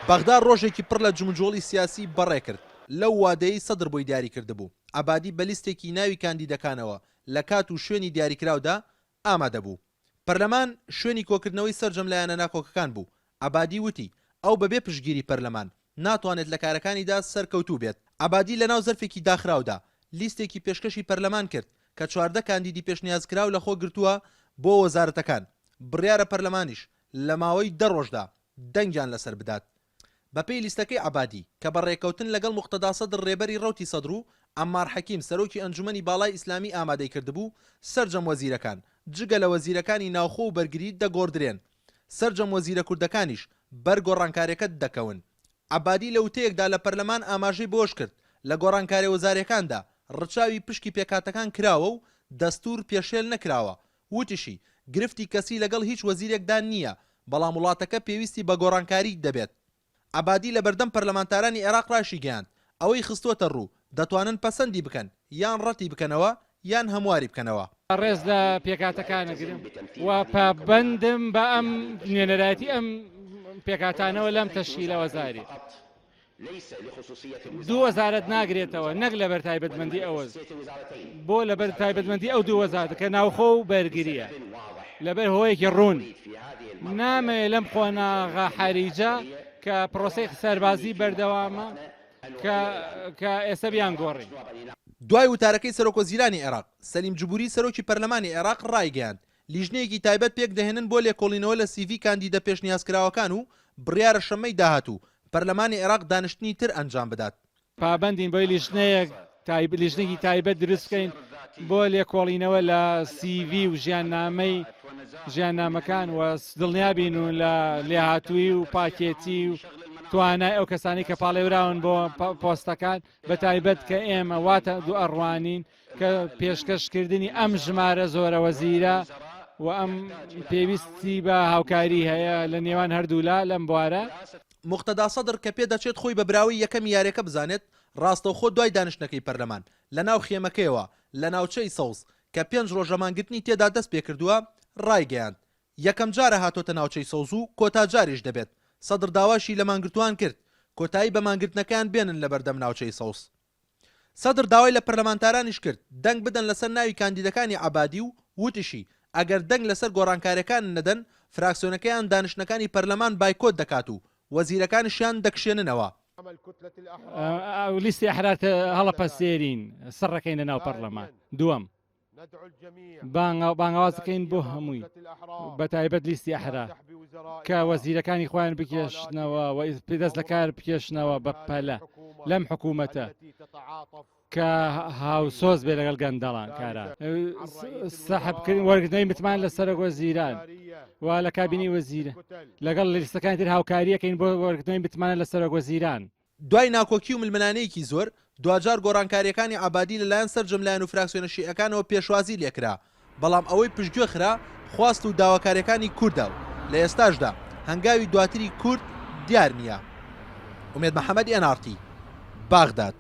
بەغدا ڕۆژێکی پڕ لە جموجۆڵی سیاسی بەڕێکرد، لەو وادەیەی سەدر بۆی دیاریکردبوو، عەبادی بە لیستێکی ناوی کاندیدەکانەوە لە کات و شوێنی دیاریکراودا ئامادەبوو. پەرلەمان شوێنی کۆکردنەوەی سەرجەم لایەنە ناکۆکەکان بوو، عەبادی وتی، ئەو بەبێ پشتگیری پەرلەمان ناتوانێت لە کارەکانیدا سەرکەوتوو بێت. عەبادی لەناو زەرفێکی داخراودا لیستێکی پێشکەشی پەرلەمان کرد کە 14 کاندیدی پێشنیازکراو لەخۆ گرتووە بۆ وەزارەتەکان، بڕیارە پەرلەمانیش لە ماوەی دە ڕۆژدا دەنگیان لەسەر بدات. بەپێی لیستەکەی عەبادی، کە بە ڕێککەوتن لەگەڵ موقتەدا سەدر ڕێبەری ڕەوتی سەدر و عەممار حەکیم سەرۆکی ئەنجومەنی باڵای ئیسلامی ئامادەی کردبوو، سەرجەم وەزیرەکان، جگە لە وەزیرەکانی ناوخۆ و بەرگری دەگۆڕدرێن. سەرجەم وەزیرە کوردەکانیش بەر گۆڕانکارێکە دەکەون. عەبادی لە وتەیەکدا لە پەرلەمان ئاماژەی بەوەشکرد، لە گۆڕانکارێ وەزارێکاندا ڕچاوی پشکی پێکهاتەکان کراوە و دەستوور پێشێل نەکراوە، وتیشی، گرفتی کەسی لەگەڵ هیچ وەزیرێکدا نییە، بەڵام وڵاتەکە پێویستی بە گۆڕانکاری دەبێت. عەبادی لەبەردەم پەرلەمانتارانی عێراق راشیگەیاند، ئەوەی خستووەتە روو، دەتوانن پەسەندی بکەن یان رەتی بکەنەوە یان هەمواری بکەنەوە. ڕێز لە پێکهاتەکان ئەگرم و پابەندم بە ئەم نوێنەرایەتی ئەم پێکهاتانەوە لەم تەشکیلە وەزاری. دوو وەزارەت ناگرێتەوە نەک لەبەر تایبەتمەندی ئەوەز بۆ لەبەر تایبەتمەندی ئەو دوو وەزارەتە کە ناوخۆ و بەرگریە لەبەر هۆیەکی ڕوون نامەوێ لەم قۆناغە حەریجە کە پرۆسەی سەربازی بەردەوامە کە کە ئێستا بیان گۆڕین. دوای وتارەکەی سەرۆکوەزیرانی عێراق، سەلیم جبوری سەرۆکی پەرلەمانی عێراق ڕایگەیاند، لیژنەیەکی تایبەت پێکدەهێنن بۆ لێکۆڵینەوە لە سیڤی کاندیدە پێشنیازکراوەکان و بڕیارە شەممەی داهاتوو پەرلەمانی عێراق دانیشتنی تر ئەنجام بدات. پابەندین بۆی لیژنەیەک لیژنەیەکی تایبەت دروست بکەین بۆ لێکۆڵینەوە لە سیڤی و ژیاننامەی ژیاننامەکان و دڵنیابین و لە لێهاتوویی و پاکێتی و توانای ئەو کەسانی کە پاڵێوراون بۆ پۆستەکان بە تایبەت کە ئێمە واتە دوو ئەڕوانین کە پێشکەشکردنی ئەم ژمارە زۆرە وەزیرە و ئەم پێویستی بە هاوکاری هەیە لە نێوان هەردوولا لەم بوارە. موقتەدا سەدر کە پێدەچێت خۆی بە براوەی یەکەمی یاریەکە بزانێت، ڕاستەوخۆ دوای دانیشتنەکەی پەرلەمان، لەناو خێمەکەیەوە لە ناوچەی سەوز کە پێنج ڕۆژە مانگرتنی تێدا دەستپێکردووە، ڕایگەیاند، یەکەمجارە هاتۆتە ناوچەی سەوز و کۆتا جاریش دەبێت، سەدر داواشی لە مانگرتووان کرد کۆتایی بە مانگرتنەکەیان بێنن لەبەردەم ناوچەی سەوز. سەدر داوای لە پەرلەمانتارانیش کرد دەنگ بدەن لەسەر ناوی کاندیدەکانی عەبادی و وتیشی، ئەگەر دەنگ لەسەر گۆڕانکارییەکان نەدەن، فراکسیۆنەکەیان دانیشتنەکانی پەرلەمان بایکۆت دەکات و وەزیرەکانیشیان دەکشێننەوە. لیستی ئەحرار هەڵەپەسێرین، سڕەکەینە ناو پەرلەمان. دووەم. بانگەواز دەکەین بۆ هەمووی بە تایبەت لیستی ئەحرار کە وەزیرەکانی خۆیان بکێشنەوە و دەست لە کار بکێشنەوە بە پەلە لەم حکوومەتە کە هاوسۆز بێ لەگەڵ گەندەڵان کاران سەحبکردن وەرگرتنەوەی متمان لە سەرۆک وەزیران و لە کابینی وەزیر لەگەڵ لیستەکانی تر هاوکاریەکەین بۆ وەرگرتنەوەی متمانە لە سەرۆک وەزیران. دوای ناکۆکی و ململانێیەکی زۆر، دواجار گۆڕانکارییەکانی عەبادی لەلایەن سەرجەم لایەن و فراکسیۆنە شیعیەکانەوە پێشوازی لێکرا، بەڵام ئەوەی پشتگوێ خرا خواست و داواکارییەکانی کوردە و لە ئێستاشدا هەنگاوی دواتری کورد دیار نییە. ئومێد محەمەد، ئێن ئاڕ تی، باغداد.